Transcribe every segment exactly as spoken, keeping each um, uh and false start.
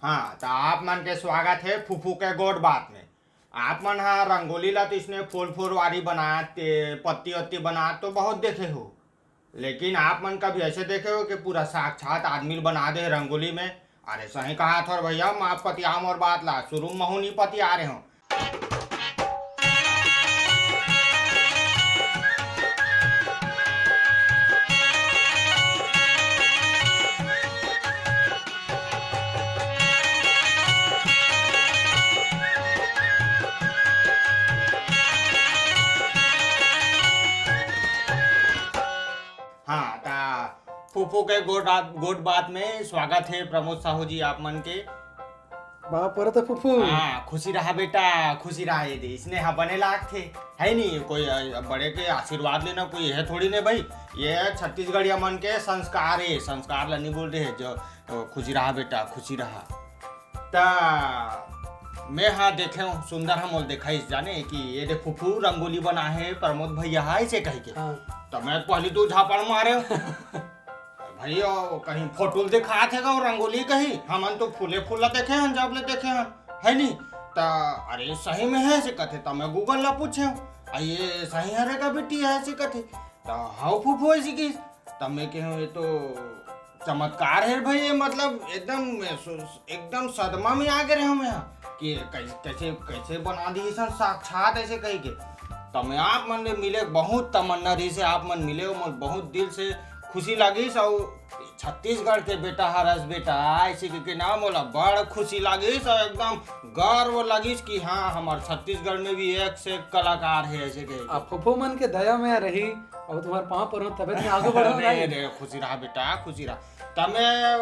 हाँ, त आप मन के स्वागत हे फूफू के गोठ बात में। आप मन ह रंगोली ला तो इसने फूल फुलवारी बनात, ते पत्ती वत्ती बनात तो बहुत देखे हो, लेकिन आप मन कभी ऐसे देखे हो कि पूरा साक्षात आदमी ल बना दे रंगोली में? अरे सही कहा थोर भैया, माँ पतिया मोर बात ला, शुरू में महू नहीं पतिया रहे हो। हाँ, ता फूफू के गोठ, गोठ बात में स्वागत है प्रमोद साहू जी आप मन के। बाप रे, तो फूफू। हाँ, खुशी रहा बेटा, खुशी रहा। ये दे, इसने हाँ बने लाग थे, है नहीं? कोई अ, बड़े के आशीर्वाद लेना कोई है थोड़ी ने भाई। ये छत्तीसगढ़िया मन के संस्कार है, संस्कार ला नहीं बोल रहे जो, अ, खुशी रहा बेटा, खुशी रहा। ता मैं हा देखे हूँ, सुंदर हा मोल देखाइस जाने कि ये दे फूफू रंगोली बना है प्रमोद भैया हा, ऐसे कह के। हाँ। तो मैं पहली दो झापड़ मारे हूँ। भैया, वो कहीं फोटो दिखात हे का, वो रंगोली कहीं? हमन तो फूले फूला देखे हन, जब ले देखे हन, है नी? त अरे, सही में है से कथे, त मैं गूगल ला पूछे हूँ, "आ, ये सही हरे का बेटी है?" से कथे, त "हव फूफू," ऐसी किस। त मैं कहे हूँ, "ये तो चमत्कार है भाई, ये मतलब एकदम, एकदम सदमा में आ गए रहे हम यहाँ कि कैसे, कैसे, कैसे बना दी सन साक्षात," ऐसे कह के। त मैं आप मन ले मिले, बहुत तमन्ना रही से आप मन मिले हो, मोर बहुत दिल से खुशी लागिस। अउ छत्तीसगढ़ के बेटा हरस बेटा, ऐसे के, के नाम, मोला बड़ खुशी लागिस अउ एकदम गर्व लागिस कि हाँ, हमार छत्तीसगढ़ में भी एक से एक कलाकार है, ऐसे के। अब फूफू मन के दया में रही अउ तुम्हार पाँव परो, तबे तुम आगे बढ़ो अरे, भाई। अरे, खुशी रहा बेटा, खुशी रहा। त मैं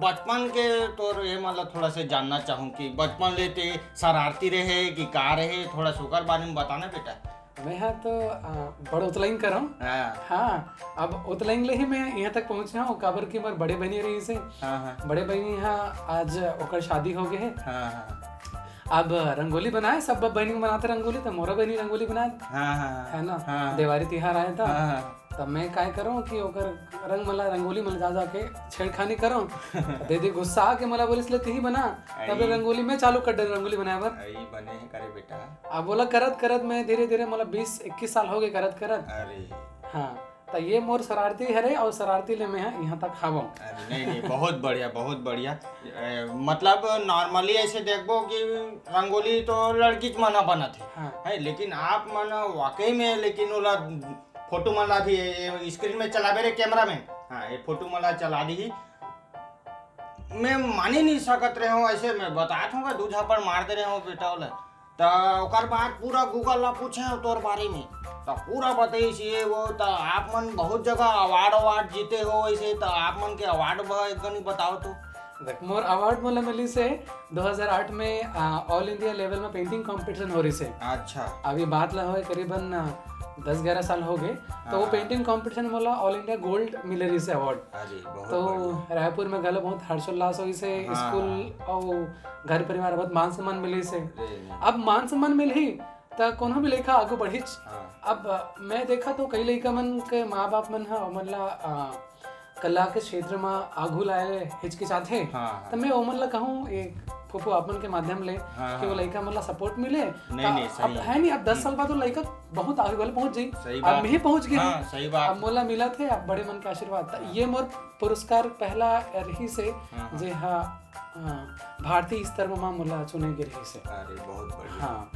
बचपन के तोर ये मतलब थोड़ा से जानना चाहूँ कि बचपन ले ते शरारती रहे कि का रहे, थोड़ा से ओकर बारे में बताना बेटा। मैं हा तो, आ, बड़ उतलैंग करौं। हाँ। हाँ, अब उतलैंग ले ही मैं यहाँ तक पहुँचे हूँ, काबर कि मोर बड़े बहिनी रहिस हे। हाँ, हाँ। बड़े बहिनी हा आज ओकर शादी हो गए है। हाँ, हाँ। अब रंगोली बनाए, सब बहिनी बनाते रंगोली, तो मोरा बहिनी रंगोली बनाए। हाँ, हाँ, हाँ। है ना? हाँ। देवारी तिहार आए था। हाँ, हाँ। तब मैं काय करौं कि ओकर रंग मला, रंगोली मला जा जाके छेड़खानी करौं। दीदी गुस्सा आके मला बोलिस, "ले तिही बना।" तब ले अई। रंगोली मैं चालू कर डरें रंगोली बनाए बर। अई बने हे करे बेटा। अब बोला करत करत मैं धीरे धीरे, मतलब बीस इक्कीस साल हो गए करत करत। अरे। हाँ, त ये मोर शरारती हरे अउ शरारती ले मैं ह इहाँ तक हावौं। अरे नहीं, नहीं, बहुत बढ़िया, बहुत बढ़िया। ए, मतलब normally ऐसे देखबो कि रंगोली तो लड़की मन ह बनत हे, हाँ। है, लेकिन आप मन वाकई में, लेकिन ओला फोटो मन ला भी ये, ये screen में चलाबे रे cameraman, हाँ, ये फोटो मन ला चला दी। मैं मानी नहीं सकत रहे हूँ, ऐसे मैं बतात हूँ, दू झापड़ मार दे रहे हूँ बेटा ओला। त ओकर बाद पूरा Google ला पूछे हूँ तोर बारे में, त पूरा बताइस ये वो। त आप मन बहुत जगह award, award जीते हो, ऐसे त आप मन के award ब-, एक गनी बताओ तो। देख, मोर award मोला मिलिस हे दो हज़ार आठ में, आ, all India level में painting competition हो रहिस हे। अच्छा। अभी बात ला होए करीबन, आ, दस ग्यारह साल हो गए, तो वो हाँ। Painting competition मोला all India gold मिले रहिस हे award। अरे, बहुत तो बढ़िया। रायपुर में घलो बहुत हर्षोल्लास होइस हे, हाँ, स्कूल हाँ। अउ घर परिवार बहुत मान सम्मान मिलिस हे। अरे, नहीं। अब मान सम्मान मिलही, त कोनो भी लइका आगू बढ़िच। हाँ। अब, अ, मैं देखा तो कई लइका मन के माँ बाप मन ह ओमन ला, अ, कला के क्षेत्र म आगू लाए हिचकिचाथे। हाँ, हाँ। त मैं ओमन ला कहूँ, ए, फूफू, आप मन के माध्यम ले, हाँ, कि वो हाँ। लइका मन ला support मिले। नहीं, त नहीं, अब सही है। है नहीं, अब दस हम्म। साल बाद वो लइका बहुत आगे वाले पहुँच जाई। सही अब बात मैं ही है। पहुँच गई हाँ, हूँ। सही बात अब है। मोला मिलत हे, अब बड़े मन के आशीर्वाद। त हाँ। ये मोर पुरस्कार पहला रहिस हे, हाँ, हाँ। जे हा, हाँ, भारतीय स्तर म मोला चुने गे रहिस हे। अरे, बहुत बढ़िया। हाँ।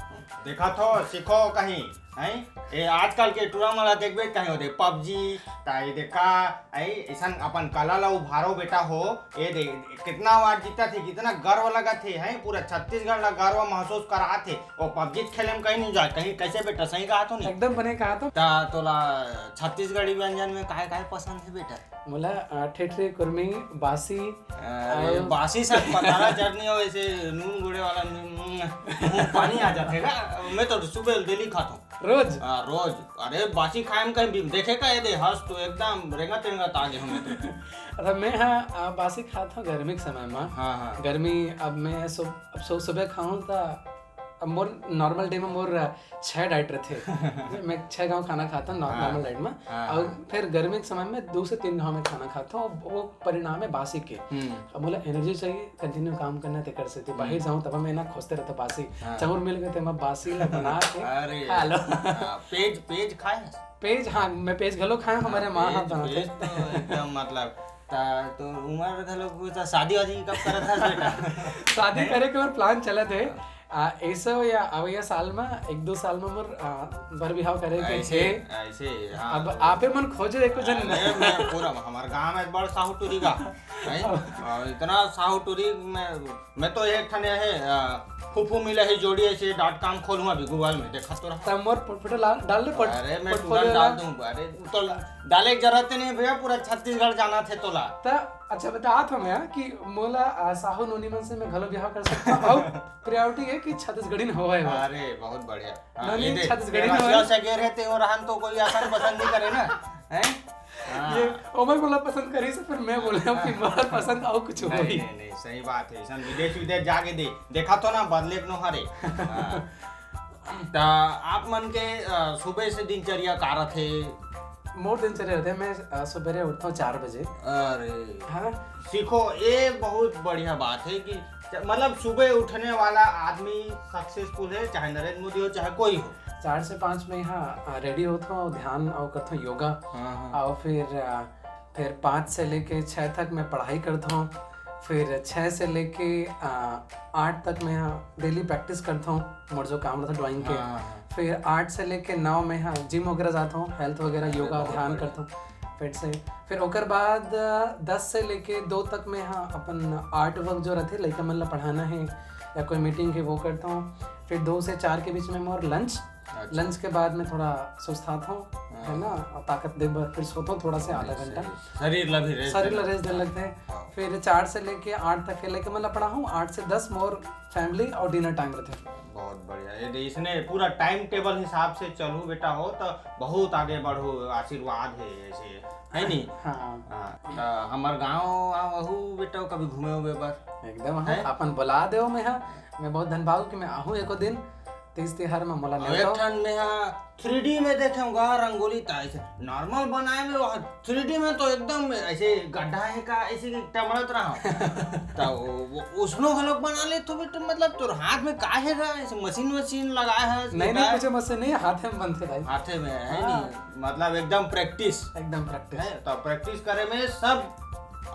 देखा थो, सीखो कहीं, हैं? ए, आजकल के टूरा मन ला देखबे कहीं होते, PUBG, ता ये देखा, ऐ, ऐसन अपन कला ला उभारो बेटा हो। ये दे, कितना award जीतत हे, कितना गर्व लगत हे, हैं? पूरा छत्तीसगढ़ ला गर्व महसूस करात हे। वो PUBG खेले में कहीं नहीं जाए, कहीं कैसे बेटा, सही कहा तो नहीं? एकदम बने कहा तो। ता तोला छत्तीसगढ़ी व्यंजन में काय काय पसंद हे बेटा? मोला, अ, ठेठरी, कुरमी, बासी, अरे, अउ बासी सब पतारा चटनी हो, ऐसे नून गुड़े वाला नून, मुंह पानी आ जाथे गा। मैं तो सुबह daily खाता हूँ। रोज? हाँ, रोज। अरे, बासी खाए में कहीं भी देखे का, ये दे, हंस तो एकदम रेंगत रेंगत आ गए हमें तो। अच्छा, मैं, हाँ, अ, बासी खाता हूँ गर्मी के समय में। हाँ, हाँ। गर्मी, अब मैं सु-, अब सु-, सुबह खाऊँ तो अब मोर नॉर्मल डे में मोर, अ, छह डाइट रथे। मैं छह घाव खाना खाता हूँ नॉ-, हाँ। नॉर्मल डाइट में। हाँ, और हाँ। फिर गर्मी के समय में दो से तीन घाव में खाना खाता हूँ, वो परिणाम है बासी के। हम्म। अब मोला एनर्जी चाहिए, कंटिन्यू काम करना, तेकर सेती हम्म। बाहर जाऊँ, तब मैं ना खोजते रहता बासी। हाँ। चाउर मिल गए थे, मैं बासी ला बना के अरे, खा लो। हाँ, पेज, पेज खाए? पेज, हाँ, मैं पेज घलो खाया, हमारे हाँ, माँ हाथ पेज, बनाते। पेज तो एकदम मतलब, ता, तो उमर घलो कुछ, शादी वादी कब करत हस बेटा? शादी हैं? करे के और प्लान चलत है। हाँ। आ, ऐसो या अवइया साल में, एक दो साल में मोर, आ, बर बिहाव करे के ऐसे, हे। ऐसे, हाँ, अब तो आपे मन खोजे एको झन। अरे, मैं पूरा, हमार गांव में बड़ साहू टूरी गा, हैं? और इतना साहू टूरी, मैं, मैं तो एक ठने है, आ, फूफू मिले ही जोड़ी ऐसे डॉट कॉम खोलूँ अभी Google में, देखा तो रहा। तब मोर फोटो ला-, डाल दे, पोर्ट-, अरे, मैं portfolio तुरंत डाल ला। दूँ। अरे, तो डाले के जरूरत नहीं भैया, पूरा छत्तीसगढ़ जाना थे तोला। त अच्छा बतात हंव मैं कि मोला, आ, साहू नोनी मन से मैं घलो बिहाव कर सकता हूँ। और प्रायोरिटी है कि छत्तीसगढ़ी न होवे बस। अरे, बहुत बढ़िया। हाँ, नोनी ये दे, छत्तीसगढ़ी ये न होवे। रसिया सगेर है, ते वो रहन तो कोई असन पसंद नहीं करे ना, हैं? हाँ। ये ओमन मोला पसंद करी से, फिर मैं बोले हूँ कि हाँ। मोला पसंद और कुछ नहीं, होही। नहीं, नहीं, सही बात है। ऐसन विदेश, विदेश जाके दे, देखा तो ना, बदले के नो हरे। हाँ। त आप मन के, अ, सुबह से दिनचर्या का रथे? मोर दिनचर्या रथे, मैं, अ, सुबेरे उठता हूँ चार बजे। अरे। हाँ। सीखो, ये बहुत बढ़िया बात है कि च-, मतलब सुबह उठने वाला आदमी सक्सेसफुल है, चाहे नरेंद्र मोदी हो, चाहे कोई हो। चार से पाँच में, हाँ, अ, रेडी होता हूँ, ध्यान और करता हूँ, योगा। हाँ, हाँ। और फिर, अ, फिर पाँच से लेके छः तक मैं पढ़ाई करता हूँ। फिर छः से लेके, आ, आठ तक मैं डेली प्रैक्टिस करता हूँ, मोर जो काम रहता ड्राइंग के। हाँ, हाँ, हाँ। फिर आठ से लेके नौ में, हाँ, जिम वगैरह जाता हूँ, हेल्थ वगैरह, अरे, योगा, बहुत ध्यान बढ़िया। करता हूँ फिर से। फिर ओकर बाद, आ, दस से लेके दो तक में, हाँ, अपन आर्ट वर्क जो रहते, लइका मन ला पढ़ाना है या कोई मीटिंग है, वो करता हूँ। फिर दो से चार के बीच में मोर लंच, अच्छा। लंच के बाद में थोड़ा सुस्तात हूँ, हाँ। है ना, और ताकत दे बर फिर सोता हूँ थोड़ा से आधा नहीं, घंटा। सही। शरीर ला भी रेस्ट शरीर ला देना। रेस्ट देने लगते हैं। हाँ। फिर चार से लेके आठ तक के लेके मतलब पढ़ा हूँ, आठ से दस मोर फैमिली और डिनर टाइम रहते हैं। बहुत बढ़िया। ये दे-, इसने पूरा टाइम टेबल हिसाब से चलू बेटा हो तो बहुत आगे बढ़ो, आशीर्वाद है ऐसे, है नी? हाँ। हाँ, तो हमार गाँव आवहू बेटा कभी घूमे उमे बर? एकदम, हाँ, हैं? अपन बुला देव मैं, हाँ। मैं बहुत धन पाऊँ कि मैं आहूँ एको दिन। तीज तिहार में मोला और नेवता एक हो। ठन में, हाँ, थ्री डी में देखे हूँ गा रंगोली, त ऐसे नॉर्मल बनाए में, वहाँ थ्री डी में तो एकदम ऐसे गड्ढा है का, ऐसे कि टमड़त रहा। तो वो, वो उसनो घलोक बना ले तो बेटा, मतलब तोर हाथ में का है गा, ऐसे मशीन वशीन लगाए है, नहीं, नहीं, का? कुछ मशीन नहीं, हाथे में बनते भाई। हाथे में है हाँ। नहीं, मतलब एकदम प्रैक्टिस। एकदम प्रैक्टिस। है, तो प्रैक्टिस करे में सब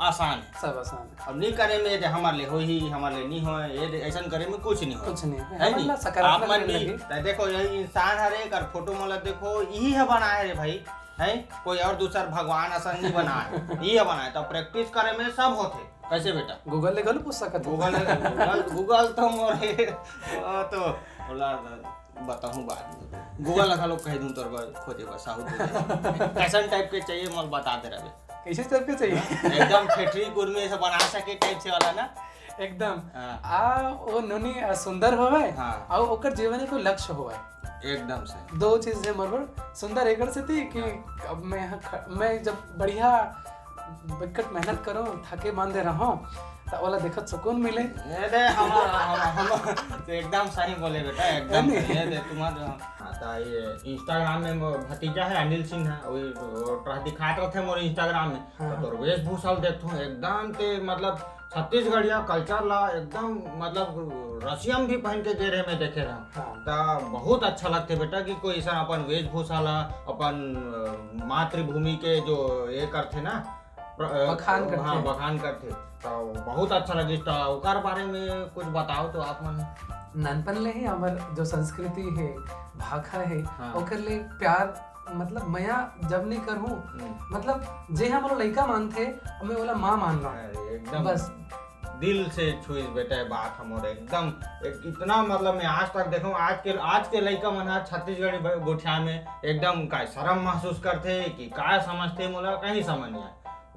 आसान है। सब आसान है। अब नहीं करे में ये दे हमार ले होही, हमार ले नहीं होए, ये दे ऐसन करे में कुछ नहीं होए। कुछ नहीं है। है मतलब नहीं? सकारात्मक आप मन रहने नहीं, लगे। त देखो, यही इंसान हरे, एकर फोटो मोला देखो, यही है बनाए रे भाई, है? कोई और दूसर भगवान असन नहीं बनाए, यही है बनाए। तो प्रैक्टिस करे में सब होथे। कैसे बेटा? Google ले घलो पूछ सकत हो। Google, Google, Google तो मोर हे, वो तो बोला बताहूँ बाद में। Google ला घलो कह दूँ तोर बर खोजे बर, साहू टूरी। कैसन टाइप के चाहिए, मोला बता दे रहे। कैसे टाइप के चाहिए? हाँ, एकदम ठेठरी कुर्मी ऐसे बना सके टाइप से वाला ना। एकदम। हाँ। आ, वो नोनी, आ, सुंदर होवे, हाँ। और ओकर जीवन में कोई लक्ष्य होवे। एकदम से। दो चीज है मोर बर। सुंदर एकर सेती कि हाँ। अब मैं ह-, ख-, मैं जब बढ़िया बिकट मेहनत करूँ, थके मांदे रहूँ, त ओला देखत सुकून मिले। ये दे, हम, हम, हम, तो एकदम सही बोले बेटा, एकदम है नी? सही। ये दे, तुम्हारे, हाँ, तो ये Instagram में वो भतीजा है, अनिल सिंह है, वो, वो तोरा दिखात रहते मोर Instagram में। हाँ, तो हाँ। तोर वेशभूषा ल देखथूँ, एकदम ते, मतलब, छत्तीसगढ़िया कल्चर ला एकदम, मतलब, रसियम भी पहन के गे रहे, मैं देखे रहूँ। हाँ। त बहुत अच्छा लगथे बेटा कि कोई ऐसा अपन वेशभूषा ला, अपन, अ, मातृभूमि के जो ये करथे ना, प्र-, अ, बखान करथे। हाँ, बखान करथे। त बहुत अच्छा लगिस। त ओकर बारे में कुछ बताओ तो आप मन। नानपन ले ही हमर जो संस्कृति हे, भाखा हे, हाँ। ओकर ले प्यार, मतलब मया जब नहीं करहूँ, हम्म। मतलब जे हमर लइका मानथे, मैं ओला माँ मान लूँ। अरे, एकदम बस। दिल से छुइस बेटा, ये बात हमर एकदम, एक इतना, मतलब, मैं आज तक देखूँ, आज के, आज के लइका मन ह छत्तीसगढ़ी ब-, गोठिया में एकदम का शर्म महसूस करथे कि का समझथे, मोला कहीं समझ नहीं आए।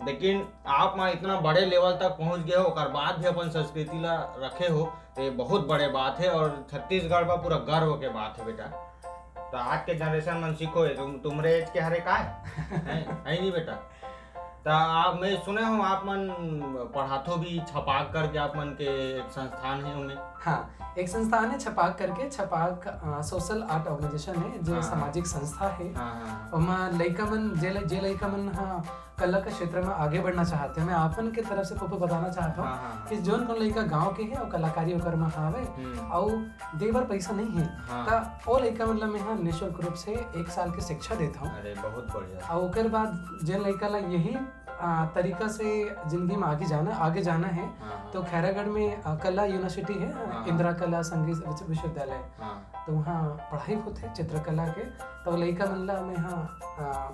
लेकिन आप मन इतना बड़े लेवल तक पहुँच गए हो, ओकर बाद भी अपन संस्कृति ला रखे हो, तो ये बहुत बड़े बात है और छत्तीसगढ़ बर पूरा गर्व के बात है बेटा। तो आज के जनरेशन मन सीखो, ये तुम, तुम्हरे एज के हरे का है? है, है नहीं बेटा? त आप, मैं सुने हूँ आप मन पढ़ाथो भी, छपाक करके आप मन के एक संस्थान हे ओमे। हाँ, एक संस्थान हे छपाक करके, छपाक, अ, सोशल आर्ट ऑर्गेनाइजेशन हे, जो हाँ, हाँ। सामाजिक संस्था हे। हाँ, हाँ। ओमा लइका मन, जे ल-, जे लइका मन ह कला के क्षेत्र में आगे बढ़ना चाहत हे, मैं आपन के तरफ से फोफो बताना चाहत हूँ हाँ, हाँ, हाँ। कि जोन कोन लइका गाँव के हे अउ कलाकारी ओकर में हावे, हम्म। अउ दे बर पइसा नहीं हे, हाँ। त ओ लइका मन ल मैं ह निःशुल्क रूप से एक साल के शिक्षा देत हूँ। अरे, बहुत बढ़िया। अउ ओकर बाद जेन लइका ल यही, आ, तरीका से जिंदगी में आगे जाना, आगे जाना हे, हाँ, हाँ। तो खैरागढ़ में, आ, कला यूनिवर्सिटी हे, हाँ, हाँ। इंदिरा कला संगीत विश्व-, विश्वविद्यालय। हाँ। तो वहाँ पढ़ाई होथे चित्रकला के, तो लइका मन ल मैं ह, आ,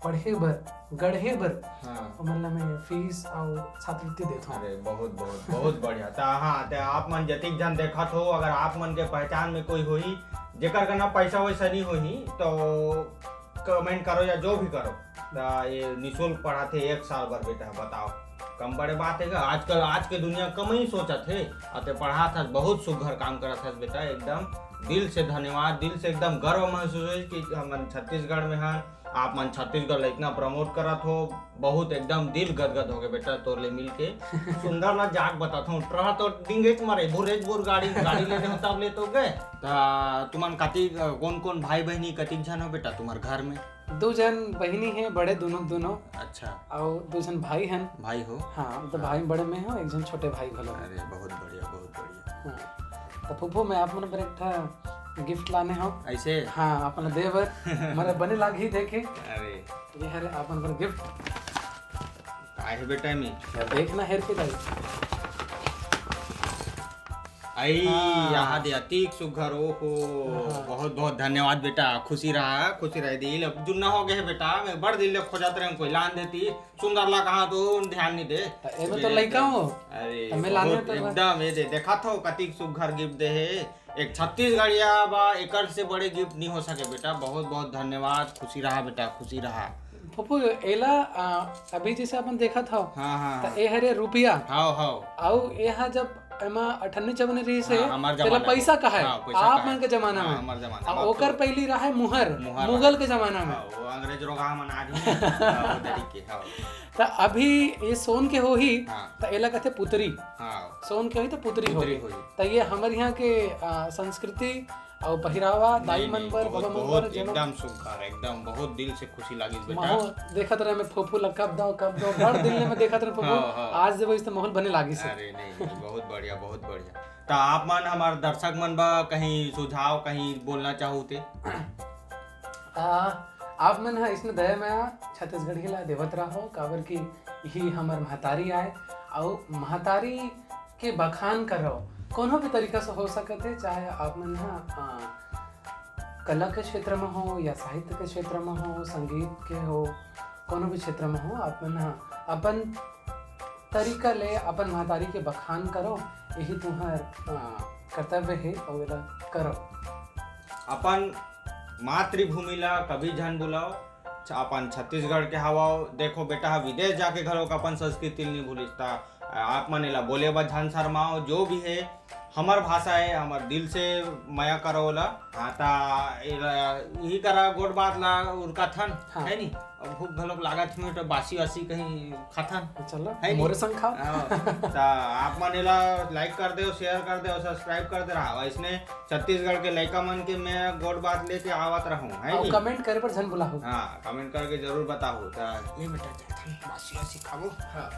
पढ़े बर, गढ़े बर, हाँ। ओमन ल मैं फीस अउ छात्रवृत्ति देत हूँ। अरे, बहुत, बहुत, बहुत बढ़िया। त हाँ, त आप मन जतिक झन देखत हो, अगर आप मन के पहचान में कोई होही, जेकर कना पैसा वैसा नहीं होही, तो comment करो या जो भी करो, त ये निशुल्क पढ़ाथे एक साल भर बेटा, बताओ, कम बड़े बात हे का? आजकल, आज के दुनिया कम ही सोचत हे, अउ ते पढ़ात हस, बहुत सुघर काम करत हस बेटा, एकदम दिल से धन्यवाद, दिल से एकदम गर्व महसूस होइस कि हमन छत्तीसगढ़ में हन, आप मन छत्तीसगढ़ ला इतना promote करत हो, बहुत एकदम दिल गदगद हो गए बेटा तोर ले मिल के। सुंदर ला जाके बतात हूँ, टरा तो डिंगेच मारे, भुरेच भुर गाड़ी, गाड़ी लेने हो तब ले तो गए। त तुमन कति, कौन कौन भाई बहिनी, कतिक झन हो बेटा तुम्हार घर में? दो झन बहिनी हे, बड़े दोनों, दोनों। अच्छा। अउ दो झन भाई हन। भाई हो? हाँ, तो हाँ। भाई बड़े में हो, एक झन छोटे भाई घलो हे। अरे, बहुत बढ़िया, बहुत बढ़िया। हाँ। त फूफू, मैं आप मन बर एक ठा gift लाने हव। ऐसे? हाँ, आप मन दे बर, मोला बने लागही देखे। अरे। ये हरे आप मन बर gift। का हे बेटा एमे? देखना हेर के दाई। आई, हाँ। यहाँ दे अतिक सुघर, ओहो। हाँ। बहुत बहुत धन्यवाद बेटा, खुशी रहा, खुशी रहे दिल। अब जुन्ना हो गए हे बेटा, मैं बड़ दिन ले खोजत रहे हूँ, कोई लान देती, सुंदर ला कहाँ तो ध्यान नहीं दे। त एमे तो लइका हो। अरे, त मैं लाने बहुत तो एकदम, ये दे, देखा थो कतिक सुघर gift दे हे। एक छत्तीसगढ़िया बा, एकर से बड़े gift नहीं हो सके बेटा। बहुत बहुत धन्यवाद, खुशी रहा बेटा, खुशी रहा। फूफू, एला, आ, अभी जैसे अपन देखत हव, हाँ, हाँ, त हाँ। ए हरे रुपया। हाव, हाव। अउ ए ह जब एमा अठन्नी चवन्नी रहिस हे, हाँ, हमर तेला जमाना पैसा में। कहाय। हाँ, पैसा आप कहाय। मन के जमाना हाँ, में। हमर जमाना अउ में। ओकर अब तो पहिली रहय मुहर, मुहर मुगल वाला। के जमाना में। हाँ, वो अंग्रेज रोगहा मन आ रही है। हाँ, वो तरीके, हाँ। त अभी ये सोन के होही, हाँ। त एला कथे पुतरी। हाँ। सोन के होही त पुतरी पुतरी होही। होही। त ये हमर यहाँ के, आ, संस्कृति अउ पहिरावा, दाई नहीं, मन नहीं, बर, बहुत, बाबा मन बर, बहुत, जनो एकदम सुघर, एकदम बहुत दिल से खुशी लागिस बेटा। माहौल देखत रहे मैं, फोफू ला कब दव, कब दव, बड़ दिन ले मैं देखत रहे फोफू। हाँ, हाँ। आज जब इस माहौल बने लागिस हे। अरे नहीं, नहीं, बहुत बढ़िया, बहुत बढ़िया। त आप मन, हमार दर्शक मन बा, कहीं सुझाव, कहीं बोलना चाहू ते? आ, आप मन ह इसने दया मया छत्तीसगढ़ी ला देवत रहो, काबर कि यही हमर महतारी आय, अउ महतारी के बखान करो, कोनो भी तरीका से हो सकत हे, चाहे आप मन ह, आ, कला के क्षेत्र में हो या साहित्य के क्षेत्र में हो, संगीत के हो, कोनो भी क्षेत्र में हो, आप मन ह अपन तरीका ले अपन महतारी के बखान करो, यही तुम्हार, आ, कर्तव्य हे, अउ एला करो। अपन मातृभूमि ला कभी झन भुलाओ, छ-, अपन छत्तीसगढ़ के हवाओ। देखो बेटा, विदेश जाके घलोक अपन संस्कृति ल नहीं भूलिस, त आप मन एला बोले बर झन शर्माओ। जो भी हे, हमर भाषा हे, हमर दिल से मया करो ओला। हाँ, त एला यही करा, गोठ बात ला उरकाथन, हाँ। है नी? अब भूख घलोक लागत हे, त बासी वासी कहीं खाथन। चलो, है नी? मोरे संग खाओ। हाँ, त आप मन एला like कर देव, share कर देव, subscribe कर दे रहा। अइसने छत्तीसगढ़ के लइका मन के मैं गोठ बात लेके आवत रहूं, है अउ नी? Comment करे पर झन भुलाहू। हाँ, comment करके जरूर बताहू। त ले बेटा, जाथन, बासी वासी खाबो। हाँ।